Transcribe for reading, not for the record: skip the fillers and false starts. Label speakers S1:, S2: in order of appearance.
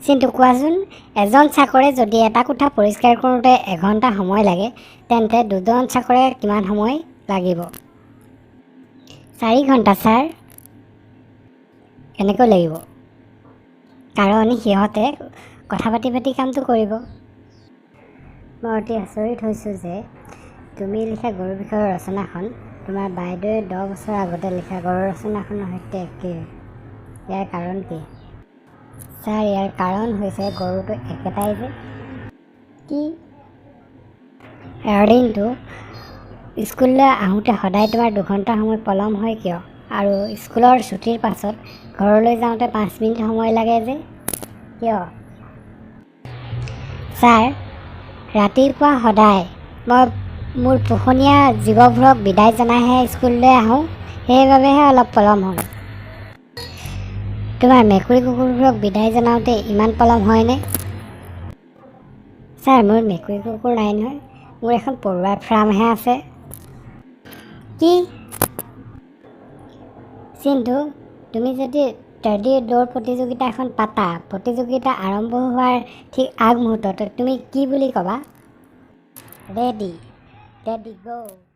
S1: চিন্তু, কোৱাচোন, এজন চাকৰে যদি এটা কোঠা পৰিষ্কাৰ কৰোঁতে এঘণ্টা সময় লাগে, তেন্তে দুজন চাকৰে কিমান সময় লাগিব? 4 ঘণ্টা ছাৰ। কেনেকৈ লাগিব? কাৰণ সিহঁতে কথা পাতি পাতি কামটো কৰিব। মই অতি আচৰিত হৈছোঁ যে তুমি লিখা গৰুৰ বিষয়ৰ ৰচনাখন তোমাৰ বাইদেৱে 10 বছৰৰ আগতে লিখা গৰুৰ ৰচনাখনৰ সৈতে একে। ইয়াৰ কাৰণ কি? ছাৰ, ইয়াৰ কাৰণ হৈছে গৰুটো একেটাই যে। কি? ৰিণ্টু, স্কুললৈ আহোঁতে সদায় তোমাৰ 2 ঘণ্টা সময় পলম হয় কিয় আৰু স্কুলৰ ছুটীৰ পাছত ঘৰলৈ যাওঁতে 5 মিনিট সময় লাগে যে কিয়? ছাৰ, ৰাতিপুৱা সদায় মই মোৰ পোহনীয়া জীৱবোৰক বিদায় জনাইহে স্কুললৈ আহোঁ, সেইবাবেহে অলপ পলম হয়। তোমাৰ মেকুৰী কুকুৰবোৰক বিদায় জনাওঁতে ইমান পলম হয়নে? ছাৰ, মোৰ মেকুৰী কুকুৰ নাই নহয়, মোৰ এখন পৰুৱাৰ ফাৰ্মহে আছে। কি? চিন্তু, তুমি যদি টেডী দৌৰ প্ৰতিযোগিতা এখন পাতা, প্ৰতিযোগিতা আৰম্ভ হোৱাৰ ঠিক আগমুহূৰ্তত তুমি কি বুলি ক'বা? "ৰেডি, টেডী, গ'!"